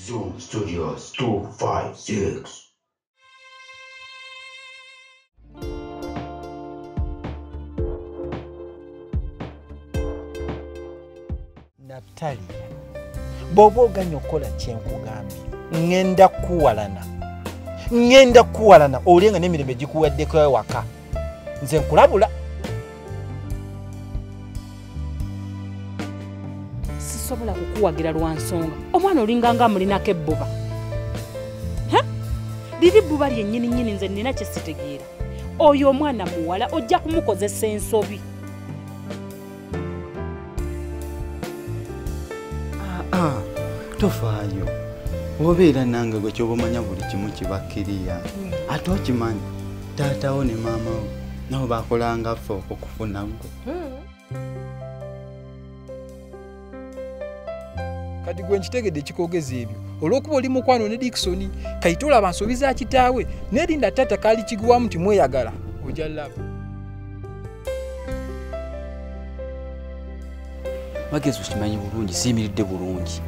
Zoom Studios 256. Natalia, bw'oba oganya okukola kye nkugambye, ŋŋenda kukuwalana. Ŋŋenda kukuwalana olye nga n'emirembe gikuweddeko ewaka. Nze nkulabula. Sisobola kukuwagira lwa nsonga. Omwana olinga nga amulinako ebbuba. Liri bbuba lyennyini nnyini nze nnina kye sitegeera. Oyo omwana muwala ojja kumukozesa ensobi. Tofaayo. Obeera nange gwe ky'oba omanya buli kimu kibakkiriya. Ate okimanyi taatawo ne maama wo nabo baakolanga ffe okukufuna ggwe. Kati gwe nkitegedde ekikwogeza ebyo olw'okuba oli mukwano ne Dickson kayite olaba nsobi za kitaawe n'erinda taata kaali kigwamu nti mweyagala ojja laba. Magezi okimanyi bulungi siyimiridde bulungi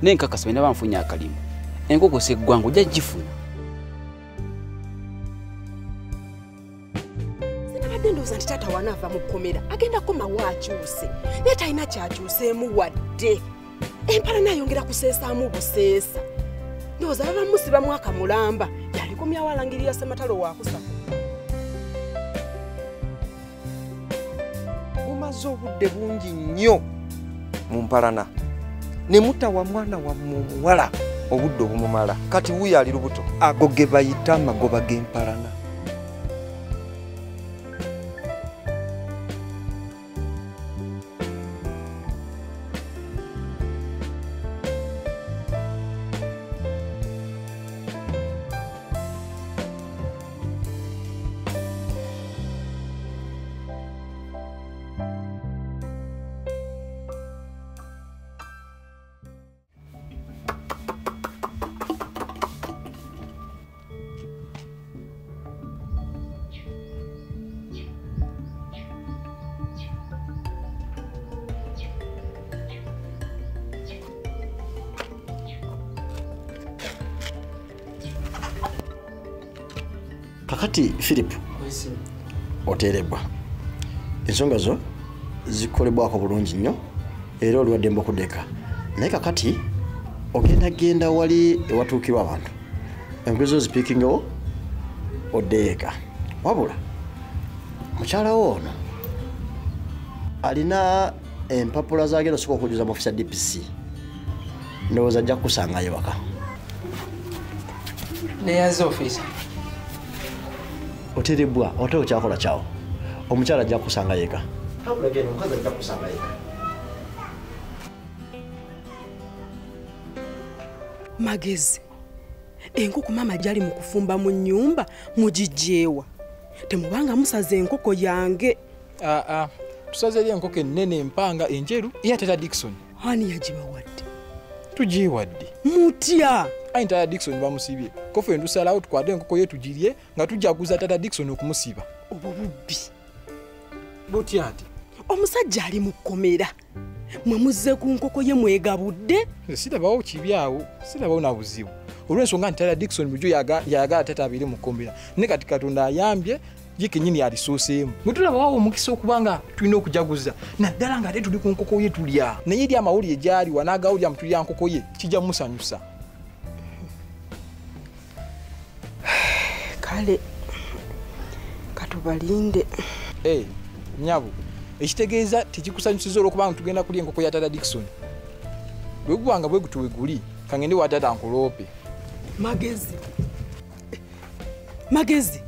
naye nkakasa bwe naba nfunye akalimu enkoko seggwanga ojja gifuna. Sinabadde ndowooza nti taata wanaava mu kkomera agenda kukomawo akyuse naye talina kyakyuseemu wadde. Empala nayongera kuseesaamu buseesa. Ndowooza baba musiba mwaka mulamba yalikomyawo alangirira Ssematalo waakusatu. Mumaze obudde bungi nnyo mu mpalana ne mutawa mwana wammwe omuwala obudde obumumala. Kati wuuyo ali lubuto. Ago ge bayita amagoba g'empalana. Kakati Philip oteerebwa ensonga zo zikolebwako bulungi nnyo era oli waddembe okuddeka naye kakati ogenda genda wali ewatuukirwa abantu engoye zo zipiikingewo oddeeka. Wabula mukyala wo ono alina empapula z'agenda osooka okujjuza mu ofiisi ya DPC ndowooza ajja kukusangayo waka. Neyanze ofiisa. Oterebwa ote okyakola kyawo omukyala ajja kukusanga yeka. Wabula genda omukazi ajja kukusanga yeka. Magezi, enkoko maama gy'ali mu kufumba mu nnyumba mugiggyewa. Temubanga musaze enkoko yange. Tusaze eri enkoko ennene empanga enjeru eya taata Dickson. Ani yagibawadde? Tugiwadde. Mutya? Ayi taata Dickson bamusibye. Ko ffe tusalawo tukwate enkoko ye tugirye nga tujaguza taata Dickson okumusiba. Obwo bubbi. Butya ati? Omusajja ali mu kkomera. Mwe muzze ku nkoko ye mwegabudde? Sirabawo kibi awo, sirabawo na buzibu. Olw'ensonga nti taata Dickson bulijjo yagala taata abeere mu kkomera. Ne kati Katonda ayambye ye kennyini alisuuseemu. Bwe tulabawo omukisa okuba nga tulina okujaguza naddala ng'ate tuli ku nkoko ye tulya. Naye eri amawulire gy'ali wanaagawulira mu tulya nkoko ye kijja musanyusa. Kale katubalinde. Nnyabo, ekitegeeza tekikusanyusiza olw'okubanga tugenda kulya enkoko ya taata Dickson. Bwe guba nga bwe gutyo bwe guli, kangende wa taata nkuloope. Magezi. Magezi.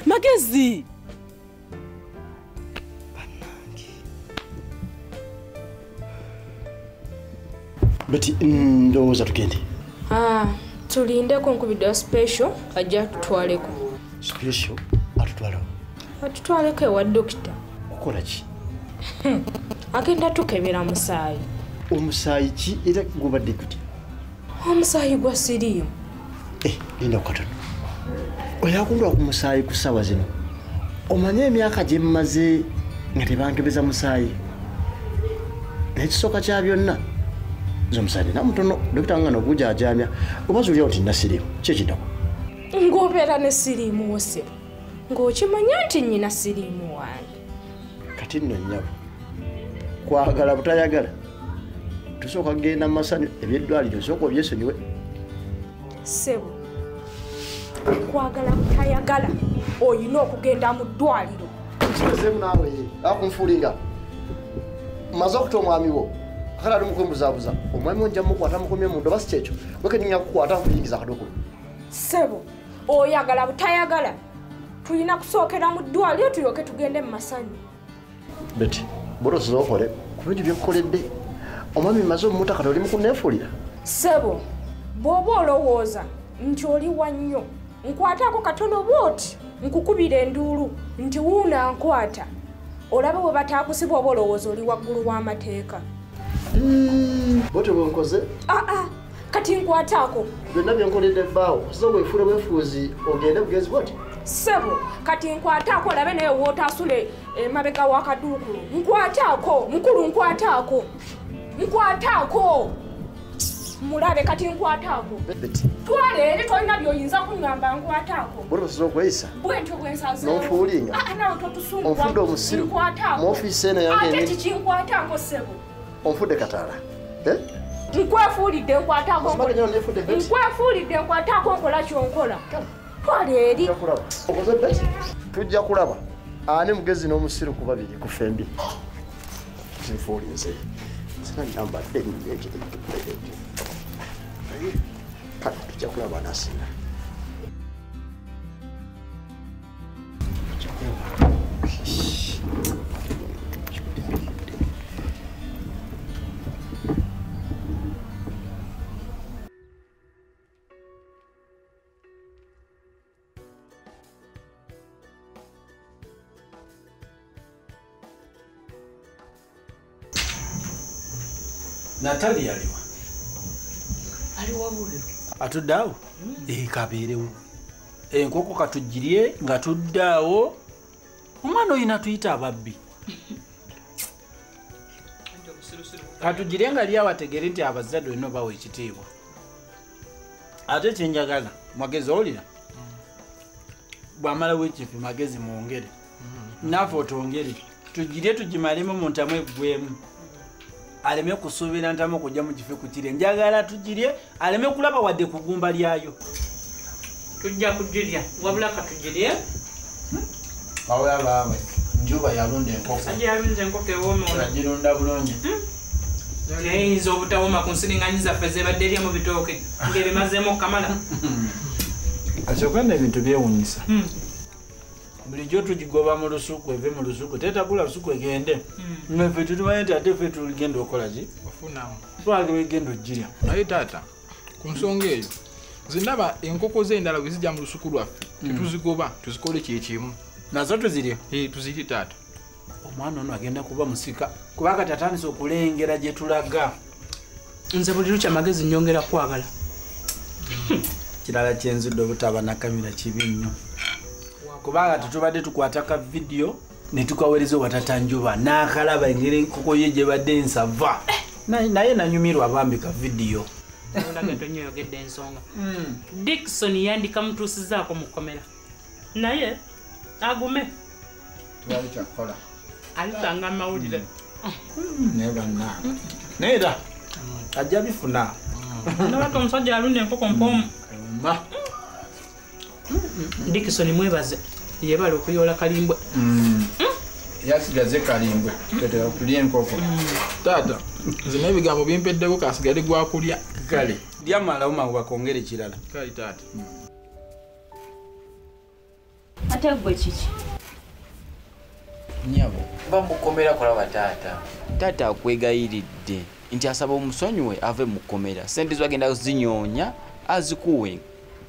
Magezi. Bannange. Beti ndowooza tugende. Tulindeko nkubidde wa special ajja atutwaleko. Special atutwaleko? Atutwaleko ewa dokita. Kukola ki? Agenda tukebera musaayi. Omusaayi ki era gubadde gutya? Omusaayi gwa siriimu. Linda katono. Oyakundwa ku musaayi ku ssaawa zino. Omanye emyaka gye mmaze nga tebankebeza musaayi. Naye ekisooka kya byonna Nze omusaayi nina mutono, dokita nga n'ogujaajaamya. Oba zuulyawo nti nina siriimu, ki ekiddako? Ng'obeera ne siriimu wo ssebo, ng'okimanya nti nnyina siriimu wange. Kati nno nnyabo, kwagala butayagala. Tusooka kugenda mu masanyu, eby'eddwaliro osooka obyesonyiwe. Ssebo, kwagala butayagala olina okugenda mu ddwaliro. Nkigezeemu naawe, akunfuulinga. Mmaze okuta omwami wo, kakati ali mu kwembuzaabuza. Omwami wo nja mmukwata mukomye munda oba si kyekyo, gwe nja kukukwata nkuyingiza akaduukulu. Ssebo, oyagala butayagala tulina kusookera mu ddwaliro tulyoke tugende mu masanyu. Betty, bw'otosobola okole ku bintu by'okukoledde. Omwami mmaze omutta kati oli mu kunneefuulira. Ssebo, bw'oba olowooza nti oli wa nnyo, nkwataako katono bw'oti nkukubira enduulu nti wuuna nkwata. Olabe bwe bataakusibwa oba olowooza oli waggulu w'amateeka. Bw'otyo bwe nkoze? Aa, kati nkwataako. Byonna bye nkoledde bbaawo, osobola weefuule bwefuuzi ogende bugenzi bw'oti? Ssebo, kati nkwataako olabe naye w'otaasule emabega w'akaduukulu. Nkwataako, mukulu nkwataako. Nkwataako. Mulabe kati nkwataako. Twala eri tolina by'oyinza kuŋŋamba nkwataako. Bw'otyo osobola okweyisa? Bwentyo bwe nsazeewo. N'onfuulinga? Aa, naawe totusunguwa. Onfudde omusiru. Nkwataako. Mu ofiisi eno yange Ate kiki nkwataako ssebo? Onfudde kataala. Nkwefuulidde nkwataako. Nkwefuulidde nkwataako nkola ky'onkola. Twala eri. Okoze Betty? Tujja kulaba ani mugezi n'omusiru ku babiri ku ffembi. Nfuulinze. Sina nyambadde kale tujja kulaba anasinga. Natalia aliwa? Aliwa bweru. Atudde awo? Kabeerewo. Enkoko katugirye nga tudde awo. Omwana oyo natuyita ababbi. Katugirye nga ali awo ategeere nti abazadde olina obawa ekitiibwa. Ate kye njagala, Magezi owulira? Bw'amalawo ekifi Magezi mwongere. Naffe otwongere. Tugirye tugimalemu mu ntamu eggwemu. Aleme kusuubira ntamu okujja mu kifo kukirya. Njagala tugirye aleme kulaba wadde ku ggumba lyayo. Tujja kugirya, wabula katugirye. Awo abaabwe, Njuba yalunda enkoko. Sajja yalunze enkoko ewooma. Yagirunda bulungi. Naye eyinza obutawooma ku nsiringanyi zaffe z'ebadde erya mu bitooke ng'ebimazeemu okukamala. Kyokka nno ebintu byewuunyisa. Bulijjo tugigoba mu lusuku eve mu lusuku, teetagula lusuku egende. Ffe tutumanyi nti ate ffe tuligenda okukola ki? Ofunamu. Twagala egenda ogirya. Naye taata, ku nsonga eyo, nze ndaba enkoko z'endala bwe zijja mu lusuku lwaffe, tetuzigoba, tuzikole kye kimu. Nazo tuzirye? Tuzirye taata. Omwana ono agenda kuba musika, kuba kati atandise okulengera gye tulaga. Nze buli lukya Magezi nnyongera kwagala. Kirala kye nzudde obutaba na kamera kibi nnyo. Kubanga tetubadde tukwata ka vidiyo ne tukaweereza owatata Njuba n'akalaba engeri enkoko ye gye badde ensava. Naye nanyumirwa bambi ka vidiyo. Olaga tonyoyogedde ensonga. Dickson yandikamutuusizaako mu kkomera. Naye agume. Tewali kyakukola. Alisanga amawulire. Naye bannange. Naye era ajja bifuna. Ndabako omusajja alunda enkoko mpoomu. Dickson mwebaze yebale okuyoola kalimbwe. Yasigaze kalimbwe tetera kulya enkoko. Taata, nze n'ebigambo bimpeddeko kasigale gwa kulya. Kale, lya malawo mangu bakongere ekirala. Kale taata. Ate gwe kiki? Nnyabo, bamukomera kulaba taata. Taata akwegayiridde nti asaba omusonyiwe ave mu kkomera. Ssente zo agenda zinyonya azikuwe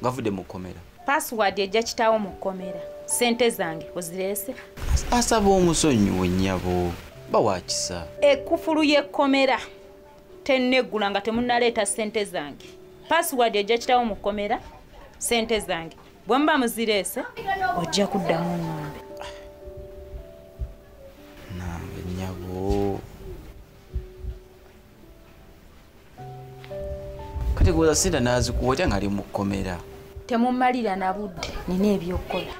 ng'avudde mu kkomera. Password ejja kitaawo mu kkomera. Ssente zange ozireese. Asaba omusonyiwe nnyabo, bawakisa. Ekkufulu y'ekkomera tenneggula nga temunnaleeta ssente zange. Password ejja kitaawo mu kkomera, ssente zange. Bwe muba muzireese ojja kuddamu ŋŋambe. Nange nnyabo. Kati gwoza sente n'azikuwa otya ng'ali mu kkomera? Temummalira na budde, nina ebyokukola.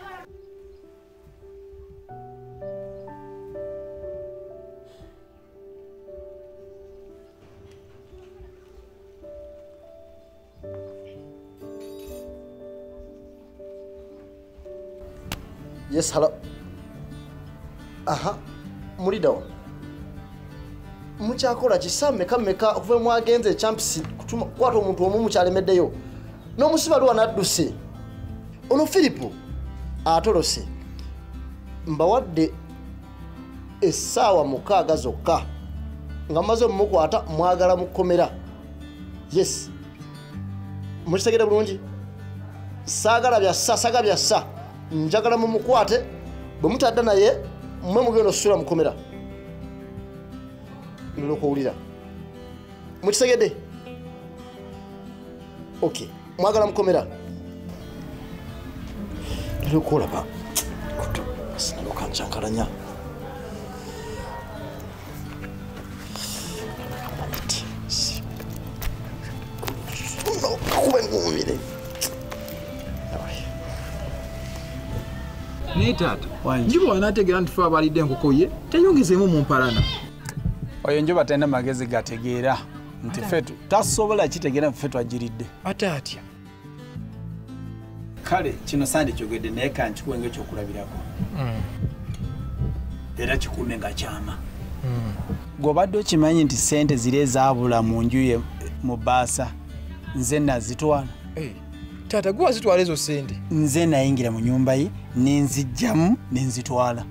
Yes, hello. Aha, mulidawo. Mukyakola kisa meka meka okuva mwagenze champs kukwata omuntu omu mukyalemeddeyo. N'omusibaluwa n'adduse. Ono Filipo atolose. Mbawadde essaawa 6 zokka nga mmaze omukwata mwagala mukomera. Yes. Mukitegedde bulungi? Saagala bya ssa, saagala bya ssa. Njagala mumukwate bwe mutadda naye mmwe mugenda osusula mukomera. Nlokuwulira. Mukitegedde? Okay. Mwagala mukomera. Nlokulaba. Kuto sinalokancankalanya. Naye taata, Njuba wanaategeera nti ffe abalidde enkoko ye teyongezeemu mu mpalana. Oyo Njuba talina magezi gategeera nti ffe tasobola kitegeera nti ffe twagiridde. Ate atya? Kale kino sandikyogedde naye kankikuwe ng'ekyokulabirako. Era kikuume nga kyama. Gw'obadde okimanyi nti ssente ziri ezaabula mu nju ye mu bbaasa nze nazitwala. Taata gwe wazitwala ezo ssente? Nze nayingira mu nnyumba ye ne nzijjamu ne nzitwala.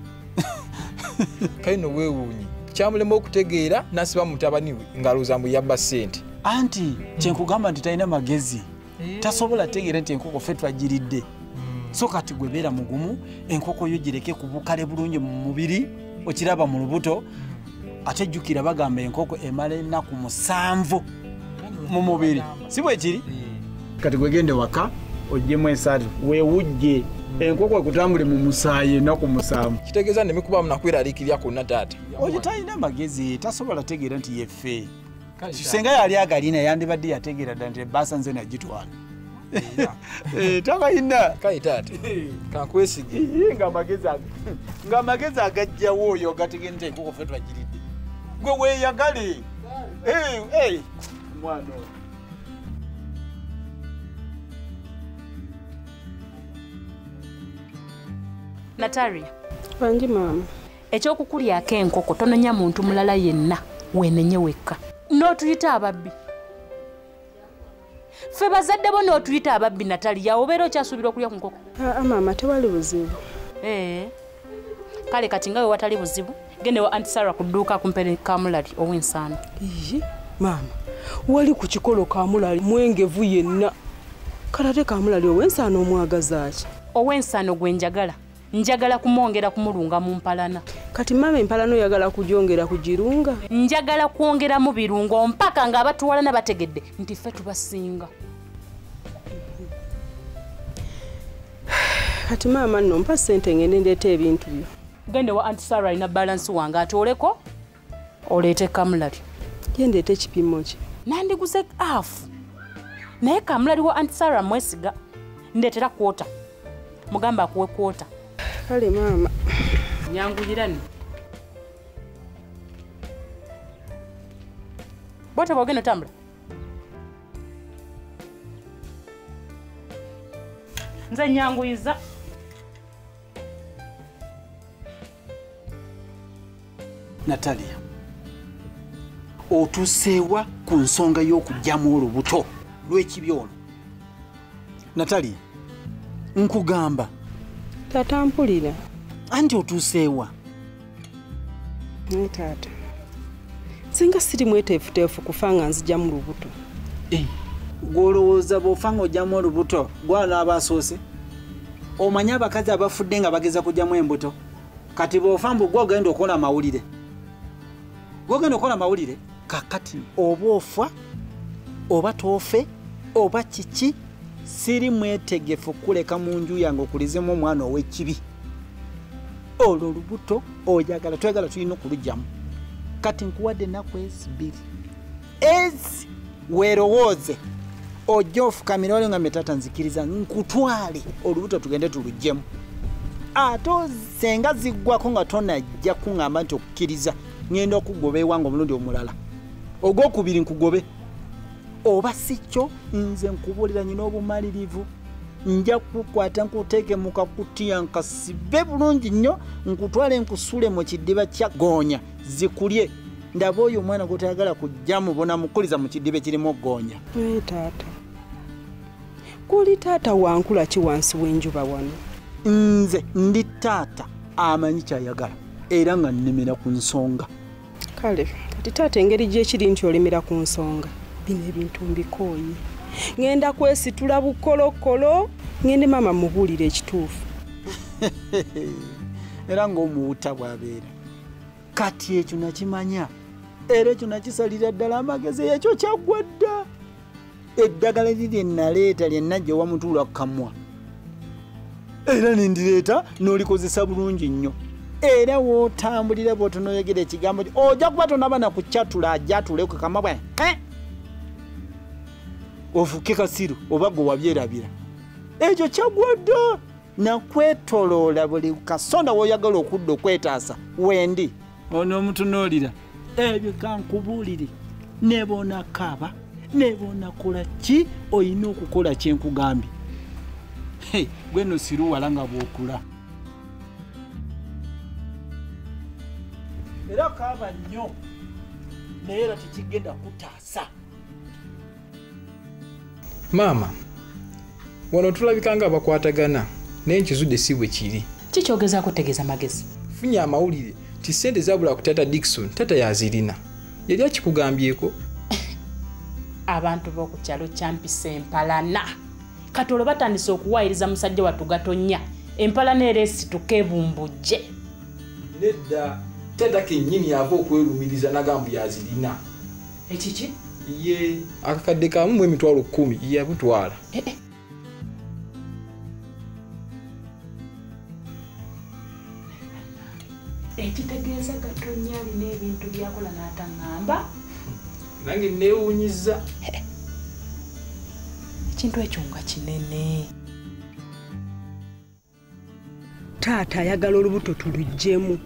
Kale nno weewuunye, kyamulema okutegeera n'asiba mutabani we ng'alowooza mbu yabba ssente. Anti kye nkugamba nti talina magezi, tasobola tegeera nti enkoko ffe twagiridde. So kati gwe beera mugumu, enkoko yo gireke kubukale bulungi mu mubiri, okiraba mu lubuto, ate jjukira bagamba enkoko emala ennaku 7 mu mubiri. Si bwe kiri? Kati gwe gende waka oggyemu ensaati weewujje enkoko ekutambule mu musaayi ennaku 7. Kitegeeza nneme kubaamu nakweraliikirira kwonna taata. Oyo talina magezi, tasobola tegeera nti yeffe. Singa yali agalina yandibadde yategeera ddala nti ebbaasa nze nagitwala. Tabalina. Kale taata, kankwesige. Ng'amagezi agajjawo oyo gategeera nti enkoko ffe twagiridde. Gwe weeyagale. Mwana oyo. Natalia. Wangi maama. Ekyokukulyako enkoko tononya muntu mulala yenna weenenye wekka. N'otuyita ababbi. Ffe bazadde bo n'otuyita ababbi Natalia, obeera okyasuubira okulya ku nkoko? Aa maama tewali buzibu. Kale kati nga we watali buzibu, gende wa Aunt Sarah ku dduuka akumpere kamulali ow'ensaano. Iye maama, wali ku kikolo kamulali mwengevu yenna. Kale ate kamulali ow'ensaano omwagaza ki? Ow'ensaano gwe njagala. Njagala kumwongera kumulunga mu mpalana. Kati maama empalana oyagala kugyongera kugirunga? Njagala kwongeramu birungo mpaka ng'abatuwalana bategedde nti ffe tubasinga. Kati maama nno mpa ssente ngende ndeete ebintu byo. Gende wa Aunt Sarah alina balansi wange atooleko oleete kamulali. Ye ndeete ekipimo ki? Nandiguze afu. Naye kamulali wa Aunt Sarah mwesiga. Ndeetera kwota. Mugamba akuwe kwota. Kale maama. Nyanguyira nno. Bw'otyo bw'ogenda otambula. Nze nyanguyiza. Natalia, otuseewa ku nsonga y'okuggyamu olubuto lw'ekibi ono. Natalia, nkugamba. Taata mpulira. Anti otuuseewa. Naye taata, singa siri mweteefuteefu kufa nga nzigyamu lubuto. Gw'olowooza bw'ofa ng'oggyamu olubuto gw'anaaba asoose? Omanyi abakazi abafudde nga bageza kuggyamu embuto? Kati bw'ofa mbu gw'ogenda okola amawulire. Gw'ogenda okola amawulire? Kakati oba ofa, oba toofe, oba kiki, siri mwetegefu kuleka mu nju yange okulizemu omwana ow'ekibi. Olwo olubuto oyagala twagala tulina okuluggyamu. Kati nkuwadde ennaku ezi 2. Ezi weerowooze. Ojja ofukamira wali nga taata nzikiriza nkutwale olubuto tugende tuluggyemu. Ate senga ziggwako nga tonajja kuŋŋamba nti okukkiriza ŋŋenda okugoba ewange omulundi omulala. Ogwokubiri nkugobe. Oba si kyo nze nkubuulira nyina obumalirivu. Nja kukwata nkuteeke mu kakutiya nkasibe bulungi nnyo nkutwale nkusule mu kidiba kya ggoonya zikulye. Ndaba oyo omwana gw'otayagala kujja mubona mukuliza mu kidiba ekirimu ggoonya. Naye taata, kuli taata wankula ki wansi w'enjuba wano? Nze ndi taata amanyi ky'ayagala era nga nnemera ku nsonga. Kale kati taata engeri gy'ekiri nti olemera ku nsonga, bino ebintu mbikooye. Ŋŋenda kwesitula bukolokolo, ŋŋende maama mubuulire ekituufu. Era ng'omuwuta bw'abeera. Kati ekyo nakimanya era ekyo nakisalira ddala amagezi ekyo kyaggwa dda. Eddagala liri naleeta lye najja wamutuula ku kamwa. Era ne ndireeta n'olikozesa bulungi nnyo. Era w'otambulira bw'otonoyogera ekigambo ojja kuba tonaba na kukyatula ajja atule ku kamwa bwe. Ofuke kasiru oba gwe wabyerabira. Ekyo kyaggwa dda. Nakwetoloola buli kasonda w'oyagala okudda okwetaasa wendi. Ono omutunuulira ebyo kankubuulire ne bw'onaakaaba ne bw'onaakola ki olina okukola kye nkugambye. Gwe nno siruwala nga bw'okula. Era kaaba nnyo naye era tekigenda kutaasa. Maama, wano tulabika nga abakwatagana naye nkizudde si bwe kiri. Kikyogezaako kutegeeza magezi? Funye amawulire nti ssente zaabula ku taata Dickson taata yazirina. Yali akikugambyeko? Abantu b'oku kyalo kyampisa empalana. Kati olwo batandise okuwaayiriza musajja wattu Gatonnya. Empalana era esituka ebumbujje. Nedda, taata kennyini yava okwerumiriza n'agamba yazirina. Ekiki? Ye, akakadde kamu mu 10,000 yabutwala. Ekitegeeza Gatonnya alina ebintu by'akola n'ataŋŋamba. Nange neewuunyizza. Ekintu ekyo nga kinene. Taata ayagala olubuto tuluggyemu.